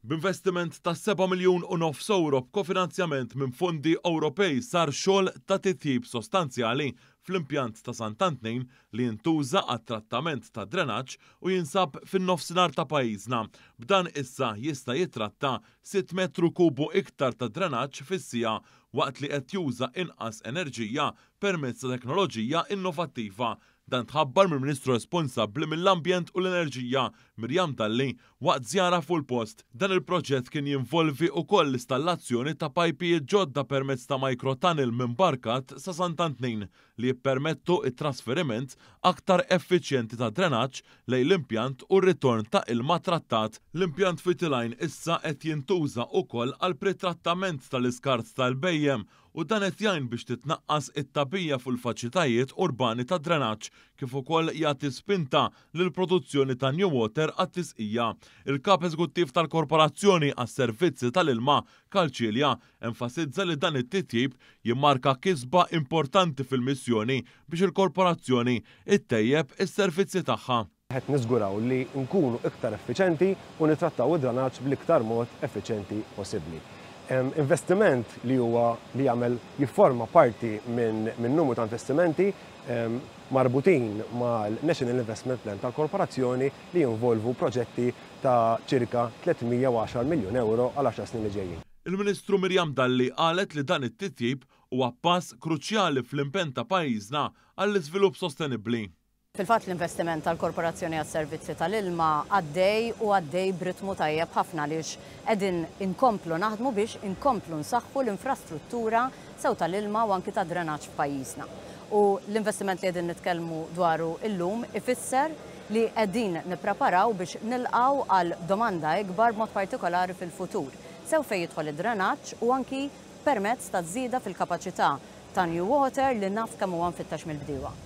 B'investiment ta' 7 miljun u nofs ewro b'kofinanzjament minn fondi Ewropej sar xogħol ta' titjib sostanzjali fl-impjant ta' Sant'Antnin li jintuża għat-trattament tad-drenaġġ u jinsab fin-nofsinhar ta' pajjiżna. B'dan issa jista' jittratta sitt metru kubu iktar ta' drenaġġ fis-siegħa waqt li qed juża inqas enerġija permezz ta' teknoloġija innovattiva. Dan tħabbar mill-Ministru responsabbli mill-Ambjent u l-Enerġija, Miriam Dalli, waqt żjara fuq il-post. Dan il-proġett kien jinvolvi wkoll l-istallazzjoni ta' pajpijiet ġodda permezz ta' microtunnel minn Barkat sa Sant'Antnin li jippermettu t-trasferiment aktar effiċjenti ta' drenaġġ lejn l-impjant u r-ritorn ta' ilma trattat. L-impjant Fitiline issa qed jintuża wkoll għall-pretrattament tal-iskart tal-bhejjem u dan qed jgħin biex titnaqqas it-tagħbija fuq il-faċilitajiet urbani tad-drenaġġ kif ukoll jagħti spinta lill-produzzjoni ta' New Water għat-tisqija. Il-Kap Eżekuttiv tal-Korporazzjoni għas-Servizzi tal-Ilma, Karl Cilia, enfasizza li dan it-titjib jimmarka kisba importanti fil-missjoni biex il-Korporazzjoni ttejjeb is-servizzi tagħha. Qed niżguraw li nkunu iktar effiċenti u nittrattaw id-dranaġġ bl-iktar mod effiċjenti possibbli. Investiment li huwa li jagħmel jifforma parti minn numru ta' investimenti marbutin mal-National Investment Plan tal-Korporazzjoni li jinvolvu proġetti ta' ċirka 310 miljun ewro għal għaxar snin li ġejjin. Il-Ministru Miriam Dalli qalet li dan it-titjib huwa pass kruċjali fl-impenn ta' pajjiżna għall-iżvilupp sostenibbli. Fil-fatt l-investiment tal-Korporazzjoni għas-Servizzi tal-Ilma għaddej u għaddej b'ritmu tajjeb ħafna għaliex qegħdin inkomplu naħdmu biex inkomplu nsaħħu l-infrastruttura sew tal-ilma u anki tad-drenaġġ f'pajjiżna. U l-investiment li qegħdin nitkellmu dwaru illum ifisser li qegħdin nippreparaw biex nilqgħu għal domanda ikbar b'mod partikolari fil-futur, sew fejn jidħol id-drenaġġ u anki permezz ta' żieda fil-kapaċità ta' New Water li naf kemm huwa mfittex mill-bdiewa.